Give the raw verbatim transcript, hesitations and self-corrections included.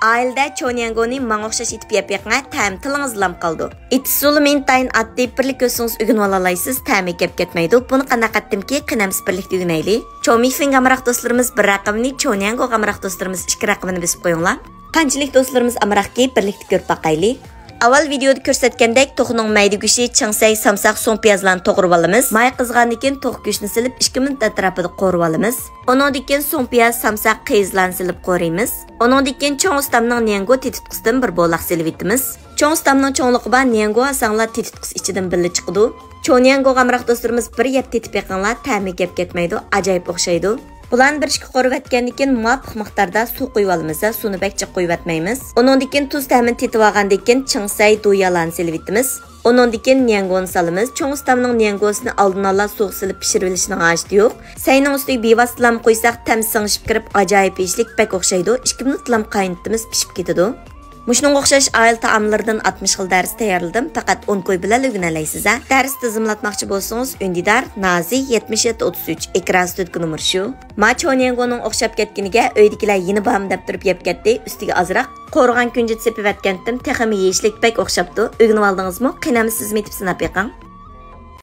ئائىلىدە چونيەنگونى ماڭا ئوخشاش ئېتىپ يەپ بېقىڭە، تەمى تىلىڭىزدىلا قالىدۇ. ئېتىش ئۇسۇلى ئىنتايىن ئاددىي، بىرلىككە ئۆتسىڭىز ئۆگىنىۋالالايسىز، تەمى كەپ كەتمەيدۇ. بۇنى قانداق قىلدىمكى، قېنى ئەمسە بىرلىكتە ئۆگىنەيلى. چومىفىڭ ئامراق دوستلىرىمىز بىر رەقىمىنى، چونيەنگو ئامراق دوستلىرىمىز ئىككى رەقىمىنى بېسىپ قويۇڭلار. قانچىلىك دوستلىرىمىز ئامراقكى، بىرلىكتە كۆرۈپ باقايلى. ئاۋۋال ۋىدېيودا كۆرسەتكەندەك توخۇنىڭ مەيدە گۆشى، چىڭسەي، سامساق، سۇڭپىيازلارنى توغرىۋالىمىز. ماي قىزغاندىن كېيىن توخۇ گۆشىنى سېلىپ ئىككى مىنۇت ئەتراپىدا قورۇۋالىمىز. ئۇنىڭدىن كېيىن سۇڭپىياز، سامساق، قېيىزلارنى سېلىپ قورۇيمىز. ئۇنىڭدىن كېيىن چوڭ ئۇستامنىڭ نيەنگو تېتىتقۇسىدىن بىر بولاق سېلىۋېتىمىز. چوڭ ئۇستامنىڭ چوڭلۇقى بار نيەنگو ئالساڭلار تېتىتقۇسى ئىچىدىن بىللە چىقىدۇ. چونيەنگوغا ئامراق دوستلىرىمىز بىر يەپ تېتىپ بېقىڭلار، تەمى كەپ كەتمەيدۇ، ئاجايىپ ئوخشايدۇ. بۇلارنى بىر ئىككى قورۇۋەتكەندىن كېيىن مۇۋاپىق مىقداردا سۇ قۇيۇۋالىمىز، سۇنى بەك جىق قۇيۇۋەتمەيمىز. ئۇنىڭدىن كېيىن تۇز تەمىنى تېتىۋالغاندىن كېيىن چىڭسەي، دۇييالارنى سېلىۋېتىمىز. ئۇنىڭدىن كېيىن نيەنگونى سالىمىز. چوڭ ئۇستامنىڭ نيەنگوسىنى ئالدىنلا سۇغا سېلىپ پىشۇرۇۋېلىشنىڭ ھاجىتى يوق. سەينىڭ ئۈستىگە بىۋاسىتىلام قۇيساق، تەم سىڭىشىپ كىرىپ، ئاجايىپ يېيىشلىك، بەك ئوخشايدۇ. ئىككى مىنۇتلام قاينىتىمىز، پىشىپ كېتىدۇ. مۇشۇنىڭغا ئوخشاش ئائىلە تائاملىرىدىن ئاتمىش خىل دەرس تەييارلىدىم، پەقەت ئون كوي بىلەن ئۆگىنەلەيسىز ھە. دەرس تىزىملاتماقچى بولسىڭىز، ئۈندىدار، نازى، يەتمىش يەتتە ئوتتۇز ئۈچ، ئېكران ئۈستىدىكى نومۇر شۇ. ما چونيەنگونىڭ ئوخشاپ كەتكىنىگە ئۆيدىكىلەر يېنى بارمۇ دەپ تۇرۇپ يەپ كەتتى، ئۈستىگە ئازراق قورۇغان كۈنجۈت سېپىۋەتكەنتىم، تېخىمۇ يېيىشلىك، بەك ئوخشاپتۇ. ئۆگىنىۋالدىڭىزمۇ؟ قېنى ئەمسە سىزمۇ ئېتىپ سىناپ بېقىڭ.